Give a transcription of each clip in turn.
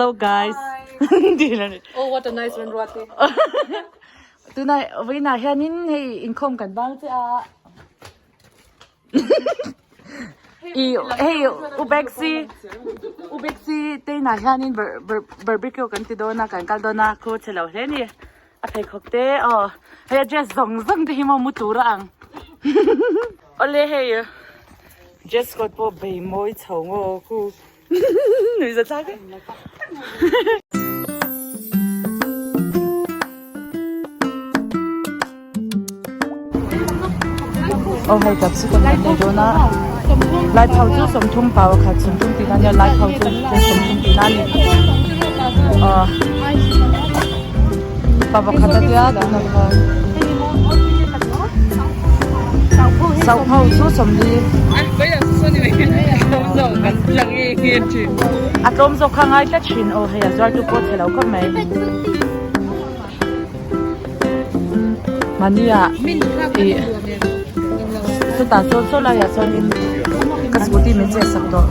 Hello guys. Oh what a nice one Ruati. Tunai vawiinah hianin hei inkhawm kan bang che a. I hei Ubexi Ubexi te inah hianin barbecue kan ti dawn a kan kal dawn a khu chhe lo hle a ni. A pheikhawk te aw hei a dress zawng zawng te hi maw mu tur a ang. Awle hei dress code pawh bei mawi chho ngaw khu. Nui za thlak e. Aw hei tak chu kan han nei dawn a lai phau chu sawmthum pau khat sawmthum tihna ania lai phau chu sawmthum tihna a ni aw pa pakhat a tia tunah khan sauhpho chu sawmli a tlawm zawk kha ngai tlat thin aw hei a zuar tu pawh a chhe lo khawp mai mahni ah ih chutah sawn saw laiah sawnin ka scooty min cheh sak tawh.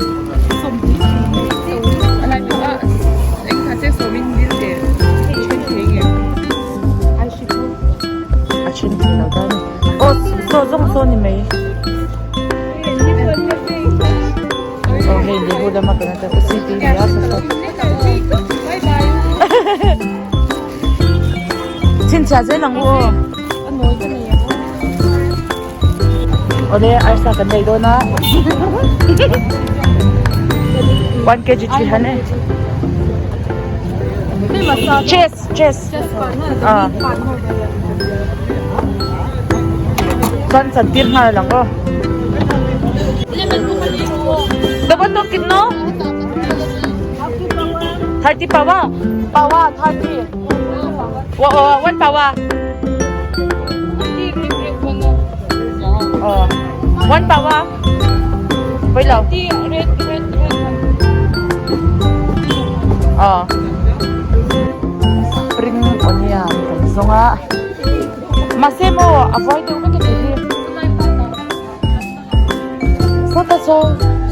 A then thei lo ta a ni. Aw saw zawng saw ni mai. Aw hei Lihu lama kan ata ka city ni a saw saw. Chhinchhiah zel ang u aw. Awle arsa kan lei dawn a. 1 kg 300. Cheese. Chess ah chuan chan tir nghal ang aw dapat to kinno 30 pawa pawa 30 wa wa one pawa oh one pawa Pwede lang. Oh. Spring onion kan zawng a. Mahse maw a vuai deuh vek a tih hi. Sawta saw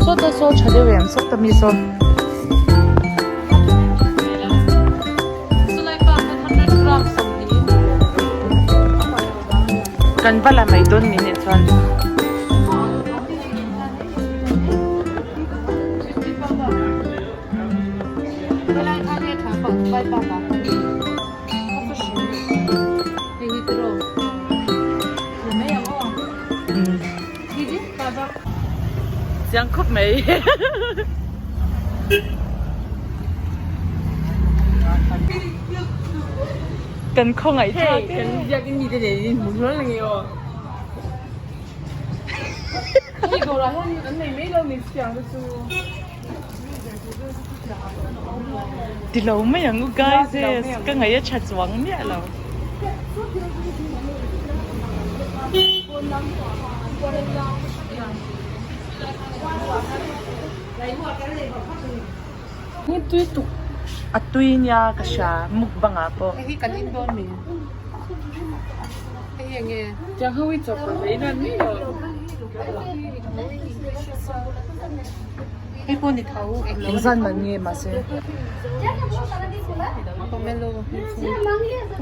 sawta saw tha deuh em sawta mi saw. Kan va la mai dawn ni nih chuan. Chiang khawp mai. Kan khawngaih thlak e. Kan biak in mite nen in hmu hlawl ang e aw. Hei dawrah hian an nei mai lo ni chutiang te chu. Ti lo mai ang u guys e ka ngaih a tha chuang miah lo. A tui nia ka hria mukbang ah pawh. Hei hi kan in dawn mi. Hei enge. Tiang ho hi chawp ka mai nan mai lo. Hei pawh ni tho eng lo. Engzan man nge mahse. Pomelo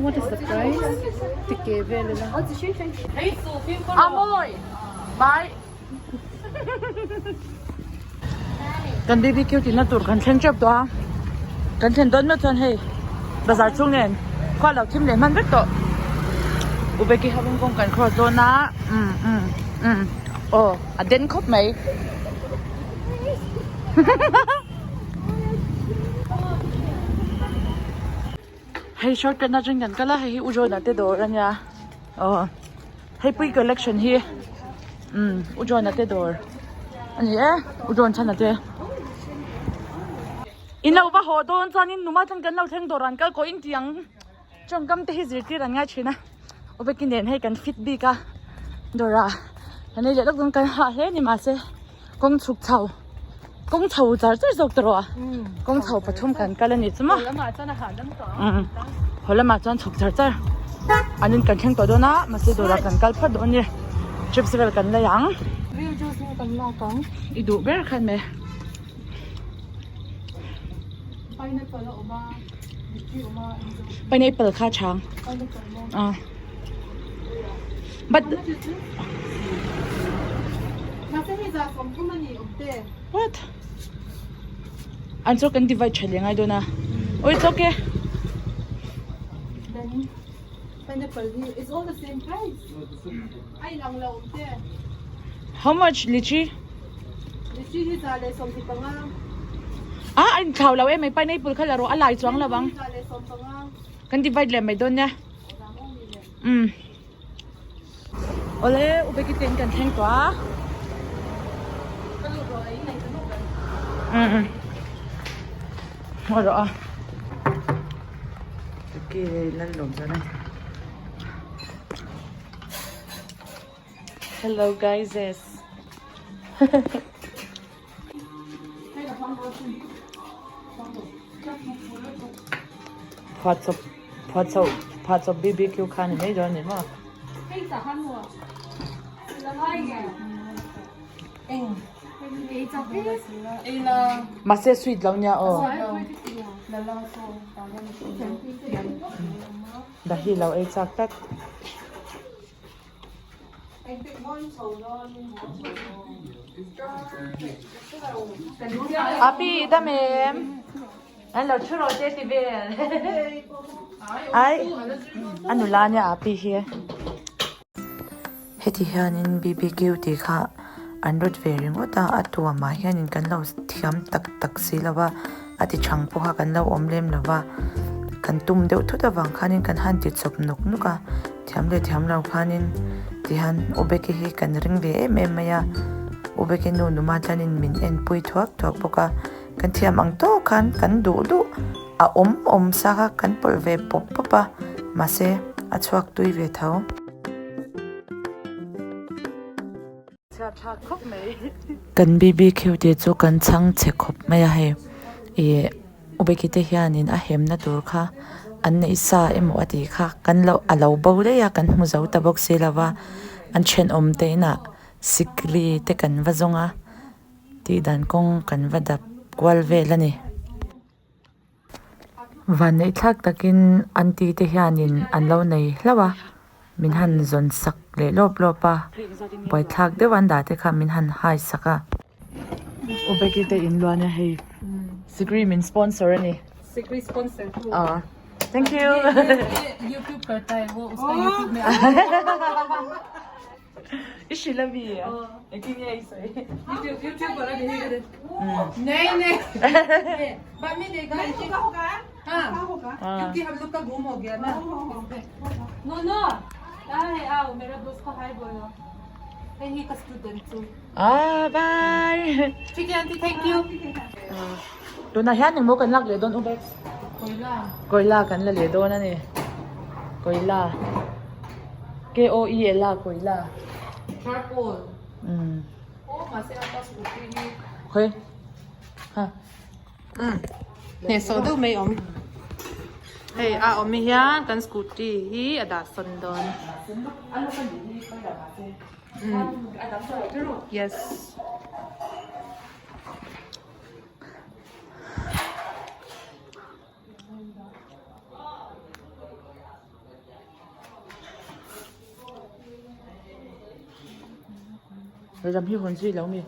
What is the price? Tike vel ila. Amoy! Bye! Kan BBQ tihna tur kan thleng tep tawh a kan thlen dawn meuh chuan hei bazar chhung nen khua lo thim leh hman vek tawh u Becky ho in kawng kan cross dawn a umm umm umm aw a den khawp mai hei shortcut na atangin kan kal a hei hi u John-a te dawr a nia aw hei pui collection hi umm u John-a te dawr a ni e u John chhana te in lo va haw dawn chuanin numa chuan kan lo thleng dawr an kal kawh in tih ang tawngkam te hi zirtir an ngai thin a u Becky nen hei kan fit bik a dawr ah kan ei leh lawk dawn kan hah hle a ni mahse kawng chhuk chho kawng chho char char zawk tawh rawh a kawng chho pathum kan kal a nih chu maw haw lamah chuan chhuk char char an in kan thleng tawh dawn a mahse dawrah kan kal phawt dawn a ni chips vel kan lei ang i duh ber khan mai. Pineapple kha chang. Ah. But What? An chu kan divide tha leh ngai dawn a. Oh, it's okay. Pineapple hi it's all the same price. A inang lo awm te. How much lychee? Lychee hi 125. Ah, a inthlau lo em mai pineapple kha la rawh a lai chuang lo ang. 115. Kan divide leh mai dawn nia. Umm. Awle Ubeki te in kan thleng tawh a. Umm. Ngaw rawh a. Hello guys. Phuahchawp phuahchawp phuahchawp BBQ kha ni mai dawn a ni maw? Mahse sweet lo nia aw. Dahi lo ei chak tlat. Api dam em an lo thu rawh che ti vel ai a nula nia api hi. Heti hianin BBQ tih kha an rawt ve ringawt a, a tuamah hianin kan lo thiam tak tak si lo va, a ti chhang pawh kha kan lo awm lem lo va, kan tum deuh thut avang khanin kan han ti chawp nawk nawk a, thiam leh thiam lo khanin tihian Ubeki hi kan ring ve em em mai a, Ubeki nu numa chuanin min enpui thuak thuak bawk a, kan thiam ang tawk khan kan duh duh a awm awm sa kha kan pawlh ve pawp pawp a, mahse a chhuak tui ve tho. Kan BBQ tih chu kan chhang chhe khawp mai a hei ih Ubeki te hianin a hemna tur kha an neih sa emaw a tih kha kan lo a lo bo daih a kan hmu zo ta bawk si lo va an thenawm te inah sikri te kan va zawng a tih dan kawng kan va dap kual vel a ni. Vanneih thlak takin aunty te hianin an lo nei hlauh a, min han zawn sak leh lawp lawp a, buaithlak deuh an dah te kha min han hai sak a. Ubeki te in luan a hei Sikri min sponsor a ni. Sikri sponsor tu. Ah thank you. YouTube karta hai wo uska YouTube mein I hrilh a mi engtin nge i sawi? YouTube wala nahi kare. Nahi nahi. बाद में देगा हाँ क्योंकि हम लोग का गुम हो गया ना नो नो हाय आओ मेरा दोस्त को हाय बोलो यही का स्टूडेंट हूँ Ah bye. ठीक है aunty thank you Tunah hian engmaw kan lak leh dawn Ubex. Koila Koila kan la leh dawn a ni. Koila. K O E L A Koila. Charcoal Umm. Oh mahse a pa scooty hi. Khawi. Ha. Hne sawh deuh mai awm. Hei a awm hian kan scooty hi a dah sawn dawn. Yes. Ram hi hawn zui lo mi.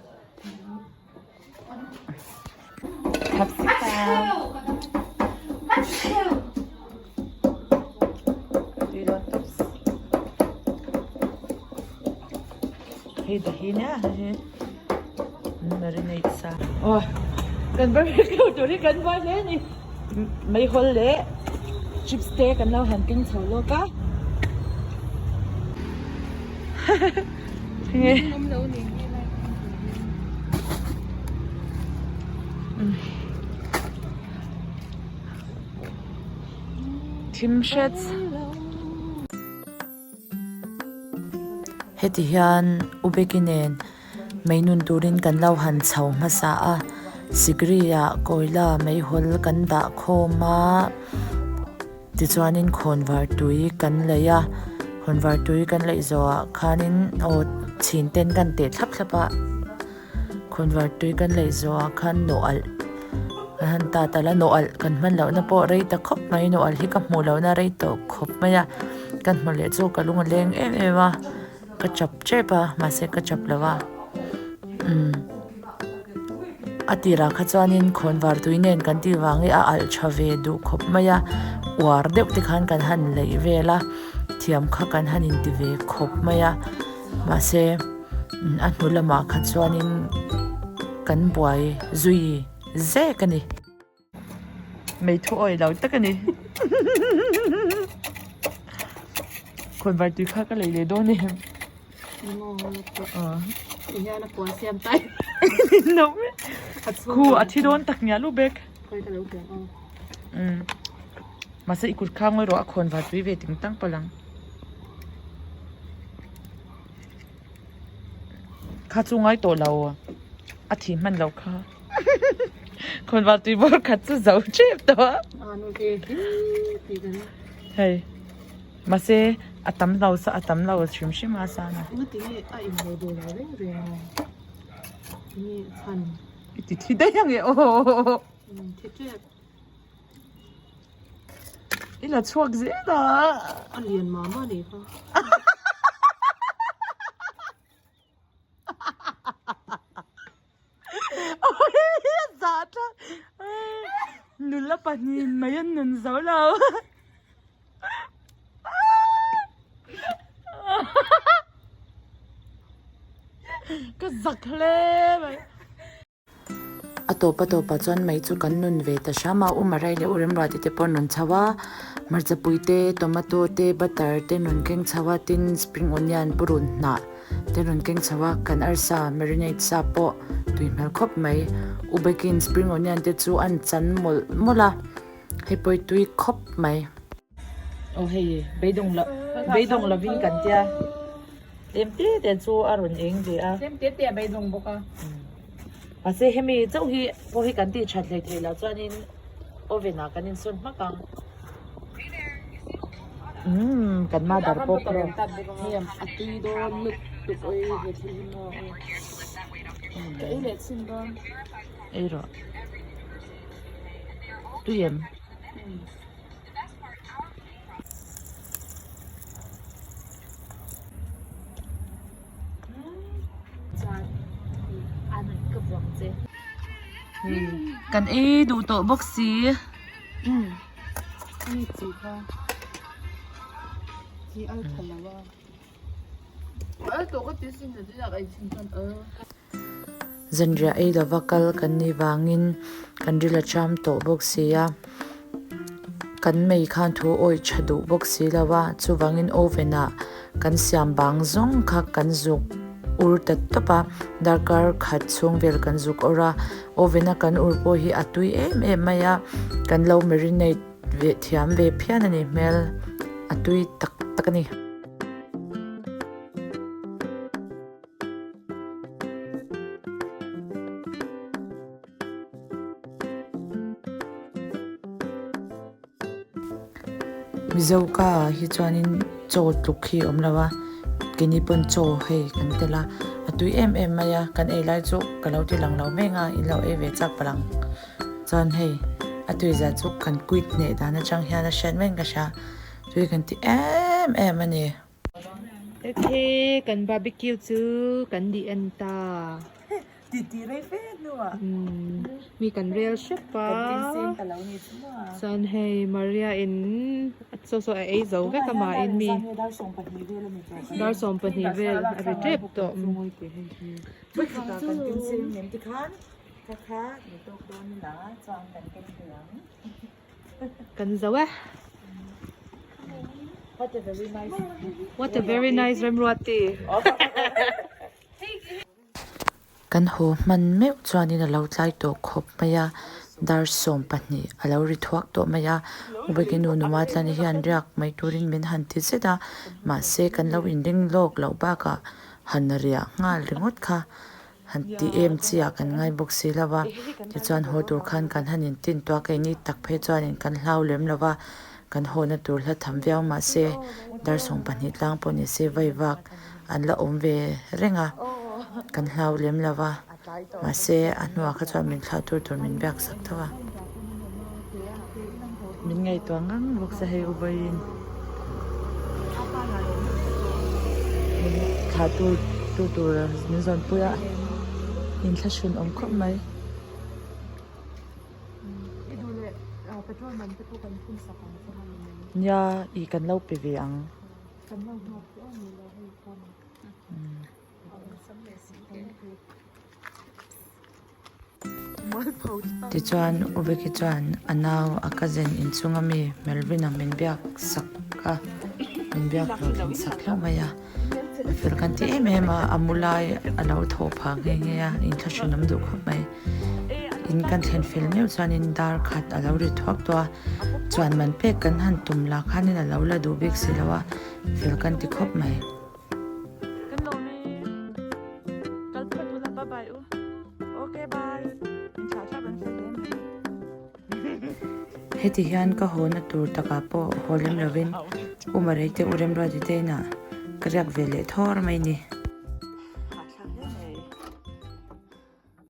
Hei dahi nia hei marinate sa. Aw kan barbecue tur hi kan buai hle a ni. Meihawl leh chips te kan lo han keng chho lawk a. Nge. Thim hret. Heti hian Ubeki nen mei nun turin kan lo han chho hmasa a, sikri ah kawila meihawl kan dah khawm a, tichuanin khawnvar tui kan lei a, khawnvar tui kan leih zawhah khanin aw chhin ten kan teh thlap thlap a, khawnvar tui kan leih zawhah khan nawh alh. Kan han ta tal a, nawh alh kan hman lohna pawh rei ta khawp mai, nawh alh hi ka hmuh lohna rei tawh khawp mai a, ka hmu leh chu ka lung a leng em em a, ka chap tep a, mahse ka chap lo a, umm a tirah kha chuanin khawnvar tui nen kan tih vangin a alh tha ve duh khawp mai a, uar deuh te khan kan han leih vel a, thiam kha kan han inti ve khawp mai a, mahse a hnu lamah kha chuanin kan buai zui zek a ni. Mei thu awih lo tak a ni. Khawnvar tui kha ka lei leh dawn em? Khu a thi dawn tak ngial u bek. Mahse i kut kha ngawi rawh a khawnvar tui ve ting tang palh ang. Kha chu ngai tawh lo a thih hman loh kha. Khawnvar tui bawr khat chu zo tep tawh a. Hei mahse a tam lo sa a tam lo hrim hrim a sana. I ti thi daih ang e aw. I la chhuak zel a. A lian mah mah nih kha. Zah tlat. Nula pahnihin mai an nun zo lo. Ka zak hle mai. A tawp a tawpah chuan mei chu kan nun ve ta hram a, U Marai leh U Remruati te pawh an rawn chho a, hmarchapui te, tomato te, butter te an rawn keng chho a, tin spring onion purun hnah te an rawn keng chho a, kan arsa marinate sa pawh tui hmel khawp mai. U Bekin spring onion te chu an chan mawlh mawlh a, hei pawh hi tui khawp mai. Aw hei beidawng lo beidawng lovin kan tia tlem te te chu a rawn eng ve a. Tlem te te a beidawng bawk a. Mahse hemi chauh hi pawh hi kan tih that hlei theih loh chuanin oven ah kan insawn hmak ang. Umm kan mother pawh pawh. Hei a tui dawn lutuk oi he thil hi maw. Ka ei leh chhin dawn. Ei rawh. Tui em? Kan ei duh tawh bawk si. Zanriah ei lova kal kan nih vangin kan ril a cham tawh bawk si a, kan mei khan thu awih tha duh bawk si lo a, chuvangin oven ah kan siam bang zawng kha kan zuk ur ta tawp a, darkar khat chhung vel kan zuk awrh a, oven a kan ur pawh hi a tui em em mai a, kan lo marinate ve thiam ve phian a nih hmel, a tui tak tak a ni. Mizo ka ah hi chuanin chaw tluk hi a awm lo a, keini pawn chaw hei kan tel a, a tui em em mai a, kan ei lai chu ka lo ti lang lo mek a, in lo ei ve chak palh ang. Chuan hei a tui zah chu kan quit hneh dan atang hian a hriat mai in ka hria, tui kan ti em em a ni. Okay, kan barbecue chu kan di en ta. Ti ti rei fe hnuah. Mi kan rel hrep a. Kan tin seng ta lo ni chu maw. Chuan hei Maria in chaw chaw a ei zo vek a mah in mi. Dar 25 vel a ni tawh. Dar 25 vel a ri tep tawh. Kan tin seng nem tikhan kha kha ni tawk dawn ila chuan kan keng thei ang. Kan zo e. What a very nice. What a very nice Remruati. Kan haw hman meuh chuanin a lo tlai tawh khawp mai a, dar 12 a lo ri thuak tawh mai a, Ubeki nu numa tlani hian riak mai turin min han ti zet a, mahse kan lo inring lawk loh bakah han riah nghal ringawt kha. Han ti em chi ah kan ngai bawk si lo va, tichuan haw tur khan kan han intin tuah keini tak phei chuanin kan hlau lem lo va, kan hawna tur hla tham viau mahse dar 12 tlang pawh ni se vai vak an la awm ve reng a, kan hlau lem lo va. Mahse a hnuah kha chuan min thlah tur tur min biak sak tho a. Min ngaihtuah ngang bawk se hei Ubawiin min thlah tur tu tur min zawn pui a, inthlahrun awm khawp mai. Nia ih kan lo pe ve ang. Tichuan Ubeki chuan a nau a cousin inchunga mi Melvin-a min biak sak a, min biak hlawhtlin sak hlauh mai a. Fel kan ti em em a, a mu lai a lo thaw phah nghe nghe a, inthlahrun awm duh khawp mai. In kan thlen fel meuh chuanin dar khat a lo ri thuak tawh a, chuan man pek kan han tum lah khanin a lo la duh bik si lo a, fel kan ti khawp mai. Kan lawm e. Kal phawt ula bye bye u. Okay bye. In thlah thlap an fel hle mai. Heti hian ka haw na tur takah pawh haw lem lovin U Mareite U Remruati te inah ka riak ve leh thawr mai ni.